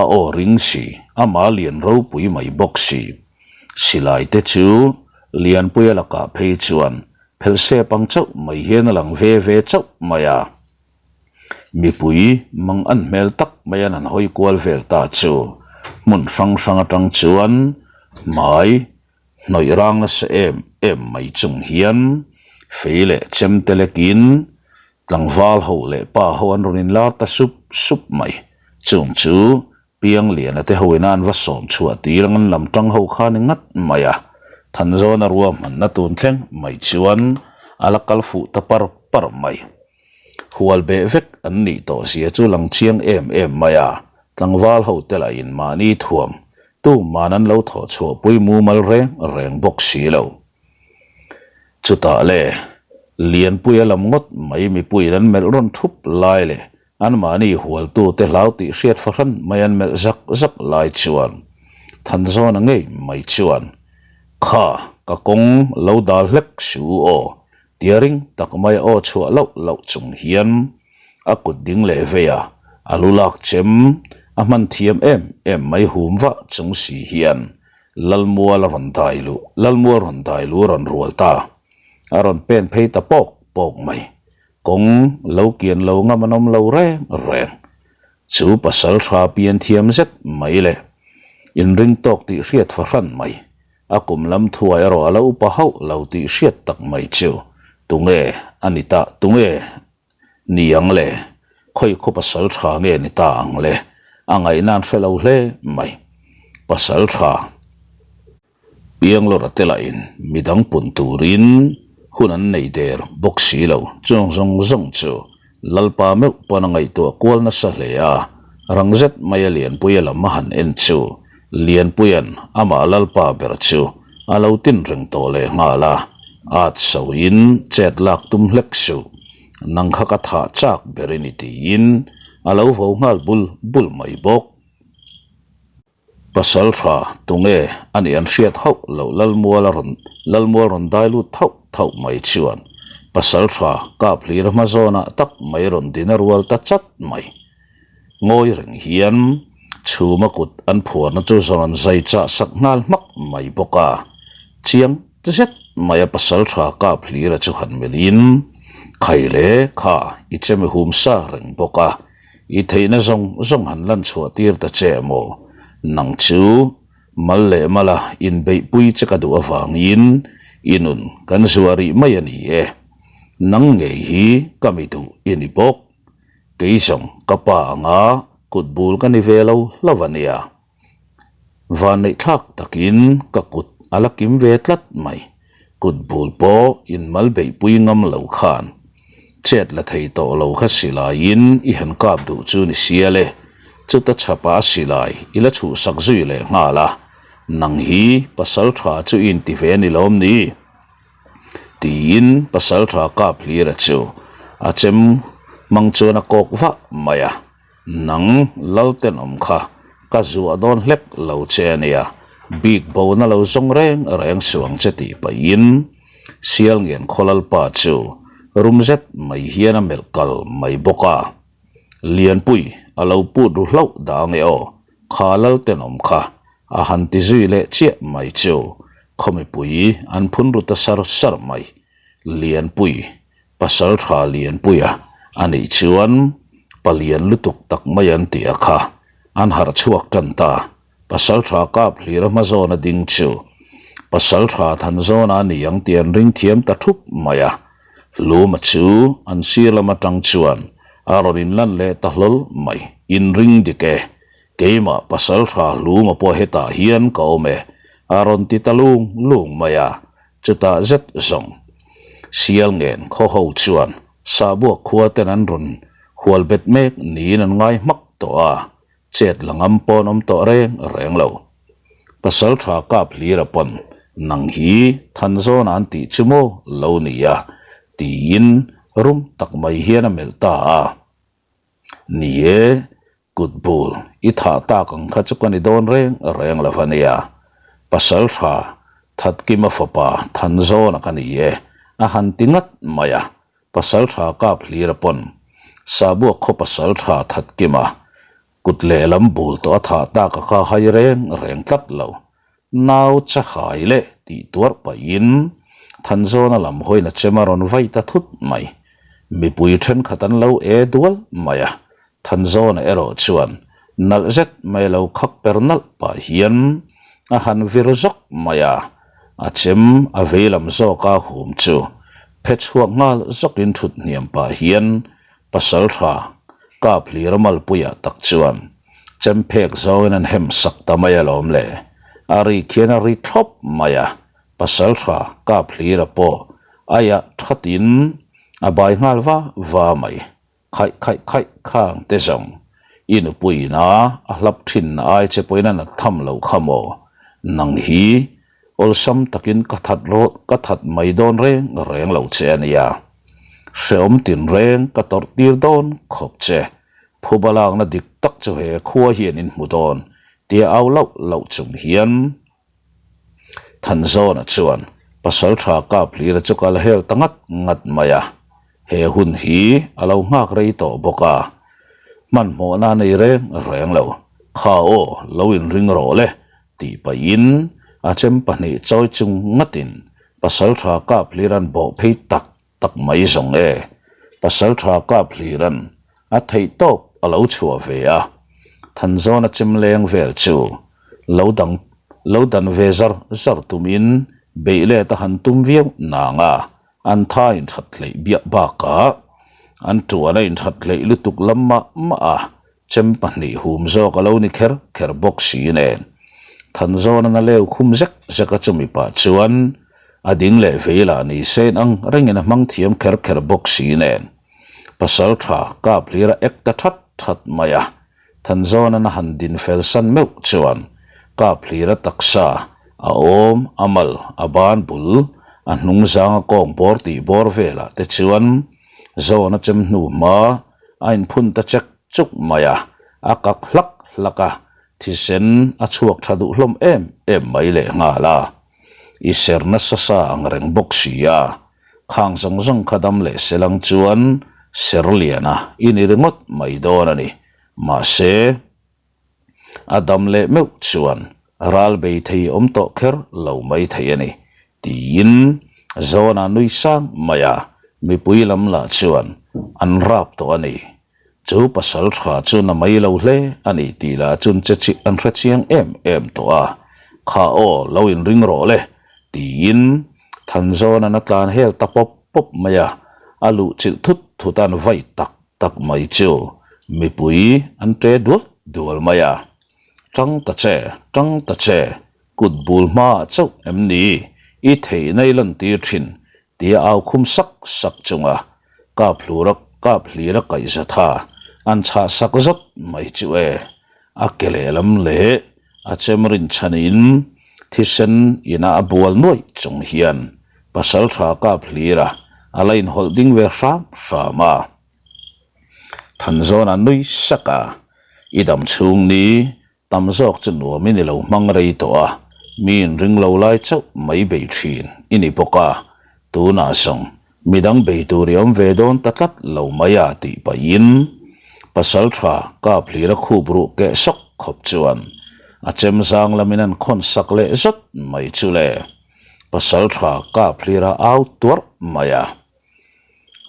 a aw ring si, ama lian ropui mai bawk si. Silai te chu Lianpuia lakah phei chuan phelh sep ang chauh mai hian a lang ve ve chauh mai a. Mipui mang an hmel tak mai an han hawi kual vel ta chu hmun hrang hrang atang chuan hmai hnawih rang nasa em em mai chung hian fei leh chem te lekin tlangval ho leh pa ho an rawn inlar ta sup sup mai. Chung chu Piangliana te hoin a an va sawm chhuah tir ang an lam tang ho kha ni ngat mai a, Thanzawna ruahmanna tun thleng mai chuan a la kal fuh ta par par mai. Hual beh vek an nih tawh zia chu lang chiang em em mai a, tlangval ho te lahin mahni thuam tuman an lo thawh chhuah pui mumal reng reng bawk si lo. Chutah le, Lianpuia lam ngawt mai mipuiin an melh rawn thup lai leh Anmahni hualtute hlau tih hriat fahran mai an melh zak zak lai chuan Thanzawna ngei mai chuan, Kha, ka kawng lo dal hlek su aw, tia ring tak mai aw chhuah loh loh chung hian a kut ding leh vei a, a lu lak chem a hman thiam em em mai hum vah chung si hian Lalmual a rawn dai luh, Lalmual rawn dai luh a rawn rual ta, a rawn pen phei ta pawk pawk mai. Kawng lo kian lo ngam an awm lo reng reng. Chu pasal tha pian thiam zet mai leh inring tawk tih hriat fahran mai, a kum lam thuai erawh a lo upa hauh lo tih hriat tak mai chu tunge a ni ta, tunge ni ang le, khawi khaw pasal tha nge ni ta ang le, a ngaihna an hre lo hle mai. Pasal tha. Pianglawra te lahin midang pun turin hun an nei der bawk si lo. Chung zawng zawng chu Lalpa meuh pawn a ngaihtuah kual nasa hle a, rang zet maia Lianpuia lam a han en chu Lianpuia'n amah Lalpa ber chu a lo tin reng tawh leh nghal a, at soin chet lak tum hlek suh, nang kha ka thah chak ber i ni tiin a lo vo nghal bul bul mai bawk. Pasal tha tunge a nih an hriat hauh loh Lalmual a rawn Lalmual rawn dai lut thauh thauh mai chuan pasal tha kap hlir hma zawnah tak mai rawn din a rual ta chat mai. Ngawi reng hian chhuma kut an phuarna chu rawn zai chah sak nghal hmak mai bawk a, chiang zet mai a pasal tha kap hlir a chu han melhin khai le kha i chemi hum sa reng bawk a. I theihna zawng zawng han lan chhuah tir ta che maw? Nang chu mal leh mala inbeihpui che ka duh avangin i nun kan zuah rih mai a ni e. Nang ngei hi ka mi duh i ni bawk. Kei zawng ka pa anga kut bul ka ni ve lo hlauh a nia. Vanneihthlak takin ka kut a la kim ve tlat mai. Kut bul pawh inmal beihpui ngam lo khan chet la thei tawh lo kha silaiin i han kap duh chu ni sia le. Chuta chhapa a silai i la chhuhsak zui leh nghal a, nang hi pasal tha chu i inti ve ni lawm ni? Tiin pasal tha kap hlira chu a chem hmang chuan a kawk vah mai a. Nang lal tenawm kha ka zuah dawn hlek lo che a nia, bik bona lo zawng reng reng suang che tih pahin Sialngian khaw lalpa chu rum zet mai hian a melh kal mai bawk a. Lianpui a lo put ru hlauh dang e aw, kha lal tenawm kha a han ti zui leh chiah mai chu khaw mipui an phun ru ta sar sar mai. Lianpui Pasal tha Lianpuia a nih chuan palian lutuk tak mai an tih a kha an harh chhuak tan ta. Pasal tha kap hlir a hma zawn a ding chu pasal tha than zawn a ni ang tih an ring thiam ta thup mai a. Hluma chu an sir lam atang chuan a rawn inlan leh ta hlawl mai. Inring dik e, keimah pasal tha Hluma pawh hetah hian ka awm e a rawn ti ta lung lung mai a. Chutah zet zawng Sialngen khaw ho chuan Sahbuak khua ten an rawn hual bet mek niin an ngai hmak tawh a, chet la ngam pawn awm tawh reng reng lo. Pasal tha kap hlira pawn nang hi Thanzawna an tih chu maw lo ni a? tiin. rum tak mai hian a melh ta a. Ni e, kut bul i thah tak ang kha chu ka ni dawn reng reng lo a nia. Pasal tha Thatkima fapa Thanzawna ka ni e, a han ti ngat mai a. Pasal tha kap hlir a pawn. Sabuak khaw pasal tha Thatkima kut lehlam bul tawh a thah tak a kha hai reng reng tlat lo. Nau chahai leh tih tuarh pahin Thanzawna lam hawiin a chem a rawn vai ta thut mai. Mipui thenkhat an lo e dual mai a, Thanzawna erawh chuan nalh zet mai lo khak per nalh pah hian a han vir zawk mai a, a chem a vei lam zawka hum chu phe chhuak nghal zawkin thut hniam pah hian Pasaltha kap hlir a malpuiah tak chuan chem phek zawngin an hem sak ta mai alawm le. A rik hian a ri thlawp mai a, Pasaltha kap hlira pawh aiah thatin a bai nghal va va mai. Khaih khaih khaih khang te zawng i nupuiin a a hlap thin ai che pawhin a nat tham lo kha maw? Nang hi awlsam takin ka that rawh ka that mai dawn reng reng lo che a nia. Hreawm tin reng ka tawrh tir dawn khawp che. Phuba lakna dik tak chu he khua hian in hmu dawn tia au loh loh chung hian Thanzawna chuan Pasaltha Kaphlira chu kal hel ta ngat ngat mai a, he hun hi a lo nghak rei tawh bawk a, hmanhmawhna a nei reng reng lo. Kha aw, lo inring rawh le tih pahin a chem pahnih chawi chung ngatin Pasaltha Kaphlira'n bawh phei tak tak mai zawng e. Pasaltha Kaphlira'n a theih tawp a lo chhuah ve a, Thanzawna chem leng vel chu lo dang lo dan ve zar zar tumin beih let a han tum viau nang a, an tha inthat hleih biak bakah an tuan a inthat hleih lutuk lam mah mah a, chem pahnih hum zawk a lo ni kher kher bawk si nen. Thanzawna'n a leu khum zek zek a chumi pah chuan a ding leh vei lah ni sein ang rengin a hmang thiam kher kher bawk si nen. Pasal tha kap hlir a ek ta that that mai a, Thanzawna'n a han din fel san meuh chuan kap hlir a taksa, a awm, a mal, a ban bul, a hnung zang a kawng bawr tih bawr velah te chuan Zawna chem hnu hma a inphun ta chek chuk mai a, a kak hlak hlak a, thisen a chhuak tha duh hlawm em em mai lehnghal a, i ser nasa sa ang reng bawk si a. Khang zawng zawng kha dam leh selang chuan ser liana i ni ringawt mai dawn a ni. Mahse, a dam leh meuh chuan ral bei thei awm tawh kher lo mai thei a ni, tiin Zawna nui sang mai a, mipui lam lah chuan an rap tawh a ni. Chu pasal tha chu na mai lo hle a ni tih lah chun che chi an hre chiang em em tawh a, Kha aw, lo inring rawh le, tiin Thanzawna'n a tlan hel ta pawp pawp mai a, a luh chilh thut thut an vai tak tak mai chu mipui an ṭe dual dual mai a, Ṭang ta che, ṭang ta che, kut bul hmaah chauh em ni i theihna i lantir ṭhin tia au khum sak sak chunga kap hlura kap hlira kaih zatha an chhah sak zat mai chu e. A ke lehlam leh a chem rinchhanin thisen ina a bual nuaih chung hian pasaltha kap hlira a la inhawlh ding ve hram hram a. Thanzawna nui sak a, I dam chhung ni Tam zawk chu nuamin i lo hmang rei tawh a, mi inring lo lai chauh mai bei thin i ni bawk a, tunah zawng midang bei tur i awm ve dawn ta tlat lo mai a tih pahin pasal tha kap hlir a khup ruh keh sawk khawp chuan a chem zang lamin an khawn sak leh zawt mai chu le, pasal tha kap hlir a au tuarh mai a.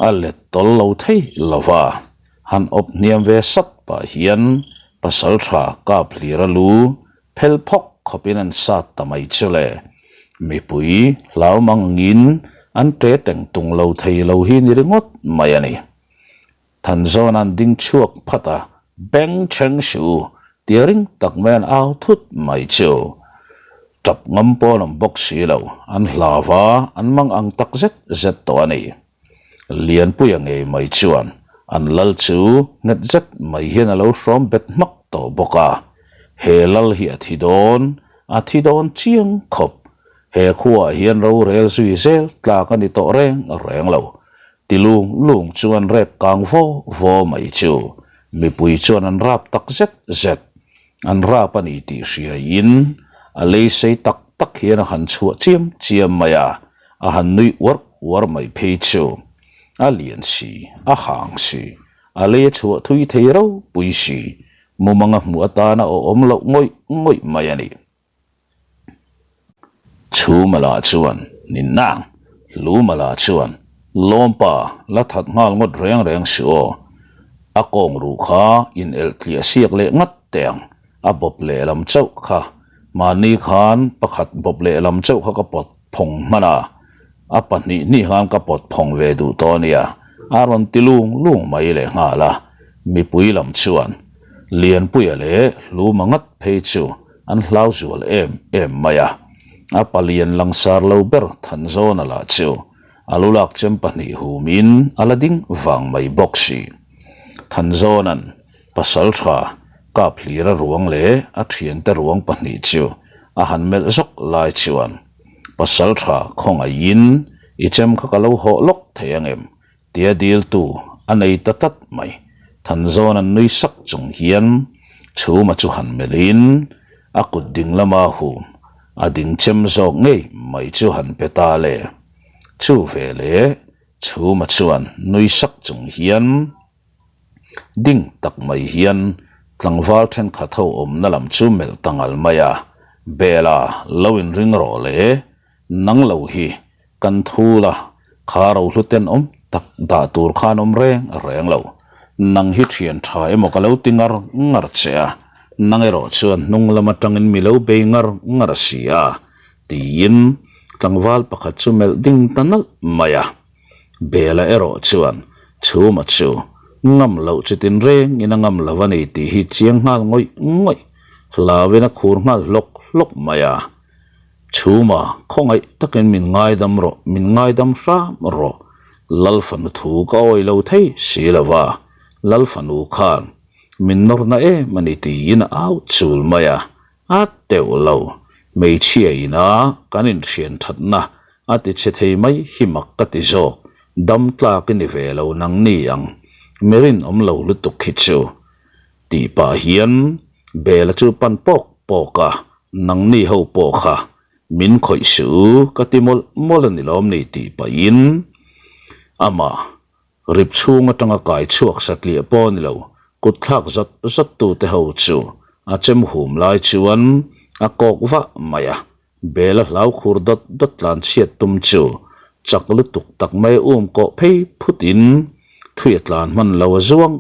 A let tawl lo thei lo va, han awp hniam ve sat pah hian pasal tha kap hlir a lu phel phawk khawpin an sat ta mai chu le. Mipui hlau mang angin an ṭe teng tung lo thei lo hi ni ringawt mai a ni. Thanzawn an ding chhuak phat a, Beng chheng suh u, tia ring tak mai an au thut mai chu. Tap ngam pawn awm bawk si lo, an hlau va, an mang ang tak zet zet tawh a ni. Lianpuia ngei mai chuan an lal chu nghet zet mai hian a lo hrawm bet hmak tawh bawk a, he lal hi a thi dawn, a thi dawn chiang khawp. He khuaah hian rorel zui zel tlak a ni tawh reng reng lo. Ti lung lung chuan rek kang vaw vaw mai chu mipui chuan an rap tak zet zet. An rap a ni tih hriaiin a lei sei tak tak hian a han chhuah chiam chiam mai a, a han nui uar uar mai phei chu. A lian si, a hang si, a lei a chhuah thui thei ropui si, mumanga hmuh atana awm loh ngawih ngawih mai a ni. Chhuma lah chuan ni nang, Hluma lah chuan Lawmpa la that nghal ngawt reng reng suh aw. A kawng ruh kha in elh tliah siak leh ngat teh ang, a bawp lehlam chauh kha mahni khan pakhat bawp lehlam chauh kha ka pawt phawng hman a, a pahnih hnih khan ka pawt phawng ve duh tawh a nia, a rawn ti lung lung mai leh nghal a, mipui lam chuan Lianpuia leh Hluma ngat phei chu An hlau zual em em mai a, a palian langsar lo ber Thanzawna lah chu a lu lak chem pahnih humin a la ding vang mai bawk si. Thanzawna'n pasal tha kap hlira ruang leh a thiante ruang pahnih chu a han melh zawk lai chuan pasal tha khawngaihin i chem kha ka lo hawh lawk thei angem Tia diltu a nei ta tlat mai. Thanzawn an nui sak chung hian Chhuma chu han melhin a kut ding lama hum a ding chem zawk ngei mai chu han pe ta le. Chu ve leh Chhuma chuan nui sak chung hian ding tak mai hian tlangval thenkhat ho awmna lam chu melh ta ngal mai a, Bela lo inring rawh le, nang lo hi Kan thul a, kha rohlu tenawm tak dah tur khan awm reng reng lo. Nang hi thian tha emaw ka lo ti ngar ngar che a, nang erawh chuan hnung lam atangin mi lo bei ngar ngar a si a, tiin tlangval pakhat chu melh ding ta nalh mai a. Bela erawh chuan Chhuma chu ngam loh chutin rengin a ngam lo a ni tih hi chiang nghal ngawih ngawih, hlauin a khur nghal hlawk hlawk mai a. Chhuma, khawngaih takin min ngaidam rawh, min ngaidam hram rawh. Lal fanu thu ka awi lo thei si lo va, Lal fanu khan min nawrna em a ni tiin a au chul mai a, a teuh lo. Hmeichhia ina kan inthian thatna a ti chhe thei mai hi mak ka ti zawk, dam tlak i ni ve lo nang ni ang, mi rinawm lo lutuk hi chu. Tih pah hian Bela chu pan pawk pawk a, nangni ho pawh kha min khawih suh u ka ti mawlh mawlh a ni lawm ni tih pahin amah rip chhung atanga kai chhuak satliah pawh a ni lo, kut thlak zawt zawt tute ho chu a chem hum lai chuan a kawk vah mai a, Bela hlau khur dawt dawt tlan chhiat tum chu chak lutuk tak mai um kawh phei phutin thui a tlan hman lo a zuang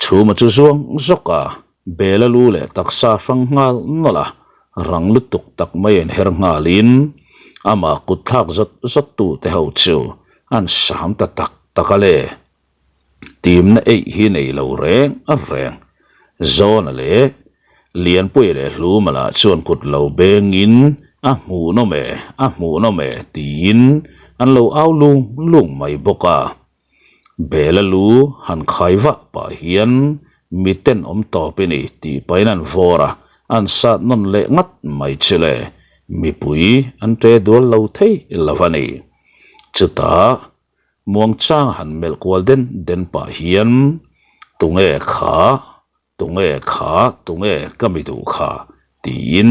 Chhuma chu zuang zawk a, Bela lu leh taksa hrang nghal nawlh a, rang lutuk tak mai an her nghalin amah kut thlak zawt zawt tu te ho chu an sam ta tak tak a le. Timna eih hi nei lo reng a reng. Zawna leh Lianpuia leh Hluma lah chuan kut lo bengin a hmuhnawm e, a hmuhnawm e tiin an lo au lung lung mai bawk a. Bela lu han khai vah pah hian mi tenawm tawp i ni tih pahin an vawr a, an sat nawn leh ngat mai chu le, mipui an ṭe dual lo thei lo a ni. Chutah muangchang han melh kual den den pah hian tunge kha Tunge kha, tunge ka mi duh kha? tiin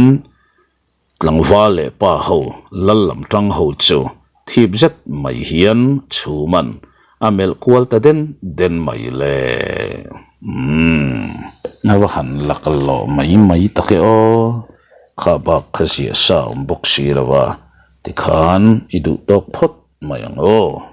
tlangval leh pa ho lal lam tang ho chu thip zet mai hian chhuman a melh kual ta den den mai le. Umm, a va han lak lawh mai mai tak e aw, kha bak kha ziah sa awm bawk si lo a, tikhan i duh tawk phawt mai ang aw.